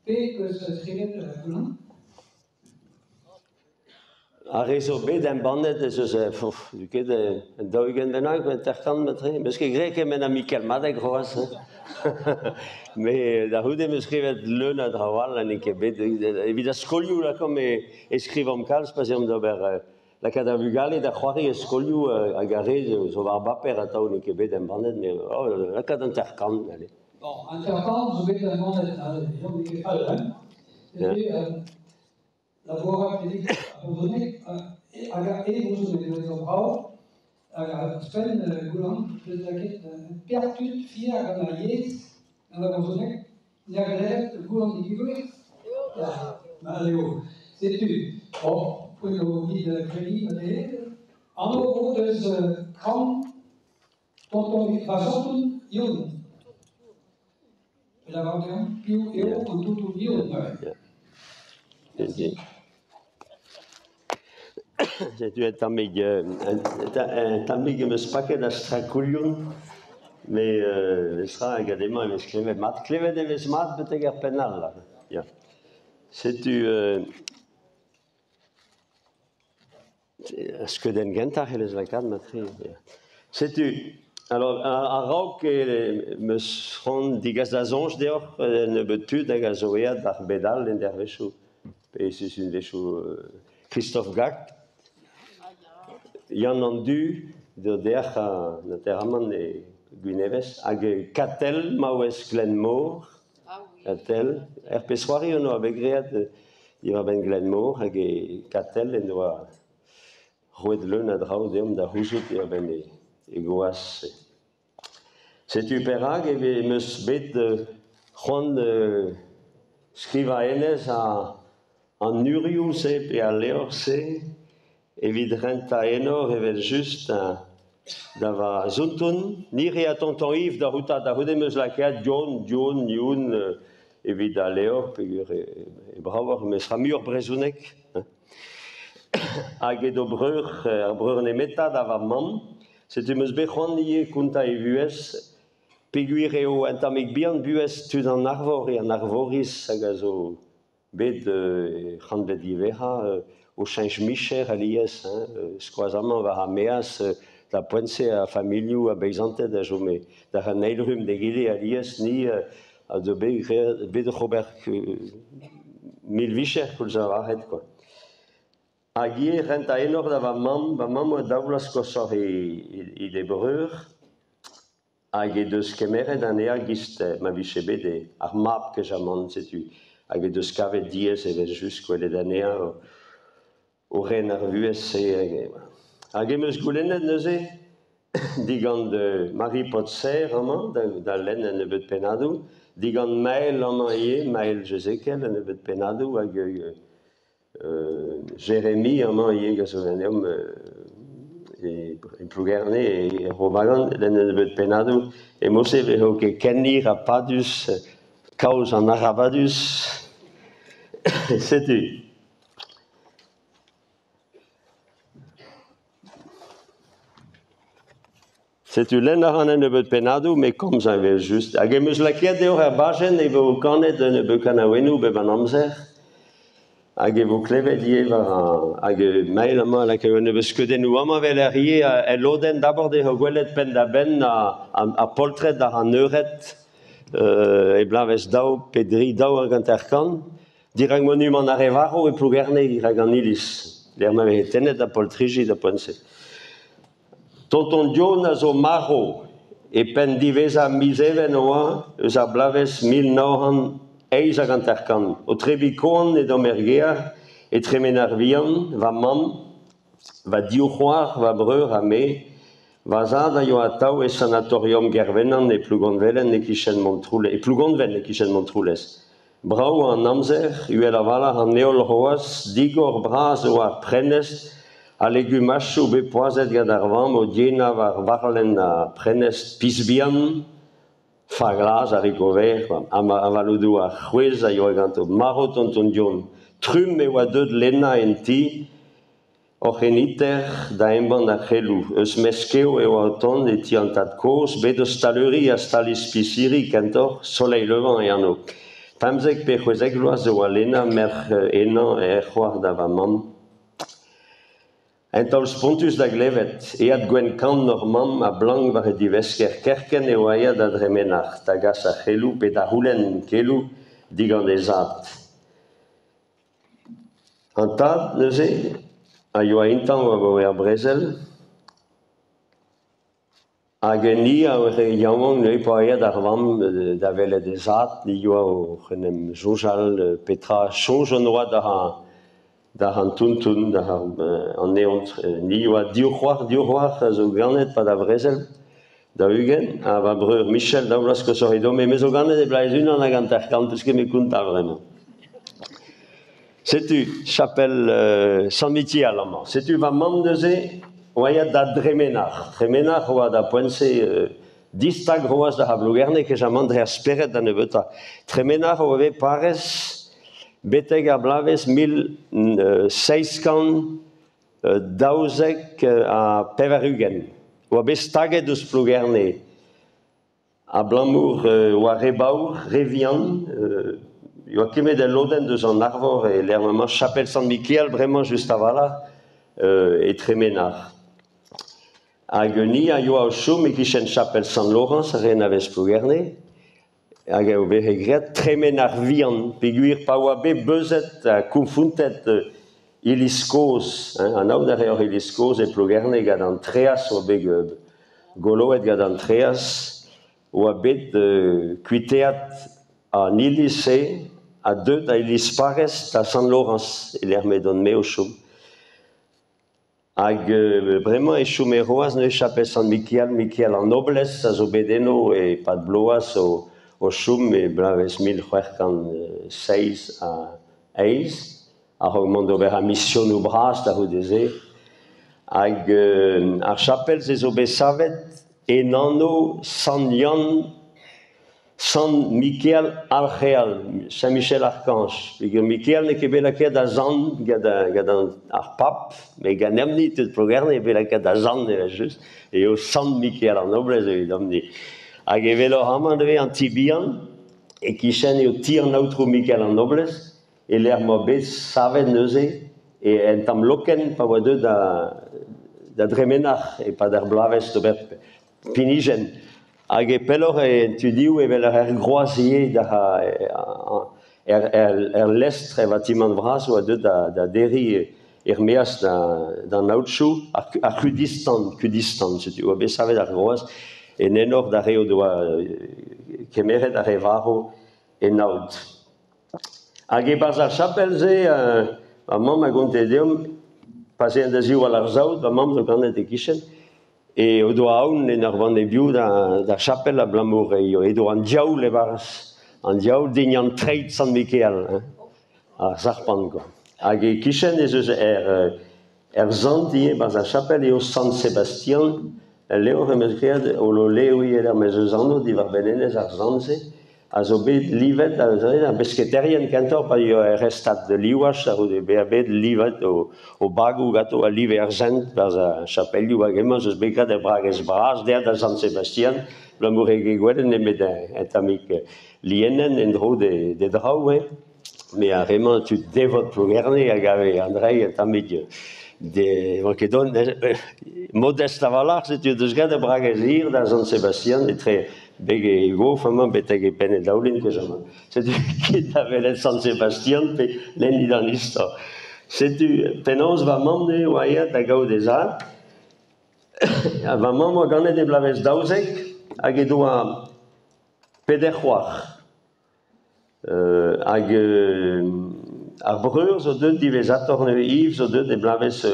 Pe 'peus skrivet Goulan? Ar re zo bet embannet ez eus n'eo ket un 40 bennak, 50 matre. 'Meus ket graet kement ha Mikel Madeg c'hoazh. Met da c'houde 'm eus skrivet leun a draoù all ha n'eo ket bet. Evit ar skolioù lakaomp e skrivomp kalz pa'z eomp d'ober lakaat ar vugale da c'hoari e skolioù hag ar re zo war baper atav n'eo ket bet embannet, met oh, lakaat 50, allez. Bon, 50 zo bet embannet, n'eo ket fall, hein? Setu, labourat evit ar brezhoneg hag e brezhoneg zo brav hag ouzhpenn Goulan deus lakaet per tud fier gant ar yezh gant ar brezhoneg ne graet Goulan digour mat eo setu bon poent eo evit krediñ marteze anv vo deus krank tonton va zonton Youn lavar deomp piv eo an tonton Youn neuze. Setu un tammig, un tammig em eus paket a strakoulioù, met memestra hag ademañ e vez klevet mat. Klevet e vez mat betek ar penn all. Ya. Setu Ar skeudenn gentañ c'hellez lakaat matre. Setu, alors a-raok em eus c'hoant degas da soñj deoc'h un nebeud tud hag a zo aet d'ar bed all en dervezhioù pe sizhunvezhioù Christophe Gak, Yann an Du, dec'h an interamant e Gwinevez, hag Katell, maouez Glenmor, Katell, er pezh-c'hoari hon oa bet graet diwar-benn Glenmor hag e Katell en doa roet leun a draoù deomp da c'houzout diwar-benn e gwaz. Setu perak e em eus bet c'hoant skrivañ hennezh an urioù-se pe al levr-se evit rentañ enor evel-just da va zonton. Ni 'rea tonton Yves da c'houta da c'houde 'm eus lakaet John, John, Youn evit al levr peogwir e bravoc'h mes ra muioc'h brezhoneg. Hag edo breur, ar breur nemetañ da va mamm. Setu 'm eus bet c'hoant ivez kontañ e vuhez peogwir eo un tammig bihan buhez tud an Arvor eo an Arvoriz hag a zo bet c'hanvet diwezhañ o cheñch micher alies hein, skoaz amañ war ar maez da poent-se ar familhoù a beizanted a chome da an eil rumm d'egile alies ni a zo bet graet bet oc'h ober mil vicher koulz lavaret quoi. Hag ivez rentañ enor da va mamm, va mamm oa daou vloaz koshoc'h he breur Hag he deus kemeret anezhañ 'giz ma vije bet ar mab kejamant, setu. Hag he deus kavet diaes evel-just gwelet anezhañ o ren ar vuhez-se. Hag em eus goulennet neuze digant Marie Potser amañ da lenn un nebeud pennadoù, digant Mael amañ ivez, Mael Jezekel un nebeud pennadoù hag Jeremy amañ ivez a zo ganeomp e Plougerne, e Robagan, lenn un nebeud pennadoù. E mod-se e vezo ket ken hir ha padus kaoz an arabadus. Setu. Setu lenn a ran un nebeud pennadoù, met komz evel-just. Hag em eus lakaet deoc'h er bajenn e vo kanet un nebeud kanaouennoù bep an amzer. Hag e vo klevet ivez war an... Hag mail amañ a lakaio un nebeud skeudennoù amañ evel er ivez el lodenn d'abord eo gwelet penn-da-benn ar poltred àr an eured e bloavezh daou pe dri, daou hag hanter-kant. Dirak monumant ar re varv e Plougerne dirak an iliz, lec'h ma veze tennet ar poltriji da poent-se. Tonton John a zo marv e penn diwezhañ miz Even oa eus ar bloavezh 1958. O trebiñ koan edomp er gêr e tremen ar vihan, va mamm, va div c'hoar, va breur ha me. Va zad a yoa atav e sanatorium Gervenan e Plougonvelen e-kichen Montroulez, e Plougonven e-kichen Montroulez. Brav oa an amzer, uhel a-walc'h an heol c'hoazh, digor bras e oa ar prenestr, ha legumachoù bet poazhet gant ar vamm o yenañ war varlenn ar prenestr piz bihan, fa glas harikover, avaloù-douar c'hwezh a yoa ganto. Marv tonton Dion. Trumm e oa deuet Lena en ti, Oc'h eniter da embann ar c'heloù eus Meskeo e oa o tont e ti an tad-kozh, bet eus staleuri ha stal-ispisiri kentoc'h, Soleil Levant e anv. 15 pe 16 vloaz e oa Lena, merc'h henañ he c'hoar da va mamm. Un taol spontus da glevet, aet gwenn-kann hor mamm a-blank war he divesker, kerkent e oa aet da Dremenac'h da gas ar c'heloù pe da c'houlenn keloù digant he zad. An tad, neuze, a yoa intañv abaoe ar brezel, hag ni a oa re yaouank neuze pa oa aet ar vamm da welet he zad, ni yoa oc'h en em soñjal petra soñj hon oa da da an tonton, da an eontr. Ni oa div c'hoar, div c'hoar a zo ganet 'pad ar brezel, 40, ha va breur Michel, daou vloaz koshoc'h edo, me zo ganet e bloaz 51, peus ket me kontañ bremañ. Setu chapel Sant-Mitial amañ. Setu va mamm neuze oa aet da Dremenac'h. Tremenac'h oa da poent-se distag c'hoazh da Plougerne, kejamant dre ar spered da nebeutañ. Tremenac'h oa bet parrez betek ar bloavezh 1792. Oa bet staget ouzh Plougerne abalamour oa re baour, re vihan, e oa kemet ul lodenn deus an Arvor e lec'h ma emañ Chapel Sant-Mikael bremañ just a-walc'h e Tremenac'h. Hag ni a yoa o chom e-kichen Chapel Sant-Laorañs, ar re anavez Plougerne, hag eo bet graet tremen ar vihan, peogwir pa oa bet beuzet ha konfontet iliz kozh, hein, anaout a reoc'h iliz kozh e Plougerne gant an traezh oa bet goloet gant an traezh, oa bet kuiteat an iliz-se ha deuet a iliz parrez da Sant-Laorañs e-lec'h m'edon-me o chom. Hag bremañ e chome c'hoazh neuze chapel Sant-Mikael, Mikael an Noblez a zo bet eno e-pad bloaz o chom e bloavezh 1678 a-raok mont d'ober ar misionoù bras da c'houde-se. Hag ar chapel-se zo bet savet en anv Sant Yann Sant Mikael Arc'heal, Saint Michel Archange. Peogwir Mikael n'eo ket bet lakaet da sant gant ar pab, met ganeomp-ni, tud Plougerne, eo bet lakaet da sant evel-just. Eo Sant Mikael an Noblez evidomp-ni. Hag e weloc'h amañ neuze an ti bihan, e-kichen eo ti an aotrou Mikael an Noblez, e-lec'h m'oa bet savet neuze e un tamm lokenn pa oa deuet da Dremenac'h e-pad ar bloavezh d'ober pinijenn. Hag e pelloc'h en tu-div evel er groaz ivez er lestr, er vatimant vras oa deuet da derriñ er-maez d'an aotrou ar C'hudistan, Kudistan, setu oa bet savet ar groaz en enor d'ar re o doa kemeret ar re varv en aod. Hag e-barzh ar chapel-se, va mamm a gonte deomp, pa'z eent da ziwall ar saout, va mamm zo ganet e-kichen, E o doa aon en ur vont hebiou d'ar chapel abalamour edo an diaoul e-barzh, an diaoul dindan treid Sant Mikael, hein, ar sarpant kwa. Hag e-kichen ez eus er, er sant ivez e-barzh ar chapel eo Sant Sebastian, ul levr em eus graet o leviñ er maez eus anv diwar-benn hennezh ar sant-se. A zo bet livet ar besketaerien kentoc'h pa yoa er restad livaj a-c'houde bezañ bet livet o bagoù ganto a live ar sent barzh ar chapelioù hag emañ eus bet graet er bragez bras dezhañ da Sant Sebastian abalamour eo ket gwelet nemet un tammig lienenn en-dro d'e draoù eo. Me ar re-mañ tud devot Plougerne a gave an dra un tammig de oa ket don modest a-walc'h setu deus graet ar bragez hir da Sant Sebastian etre beg e gof amañ betek e penn e daoulin amañ. Setu ket da welet Sant Sebastian pe lennit an istor. Setu penaos va mamm ne oa aet da gaout he zad. Ha va mamm oa ganet e bloavezh 12 hag he doa peder c'hoar. Hag ar breur zo deuet diwezhatoc'h neuze Yves zo deuet e bloavezh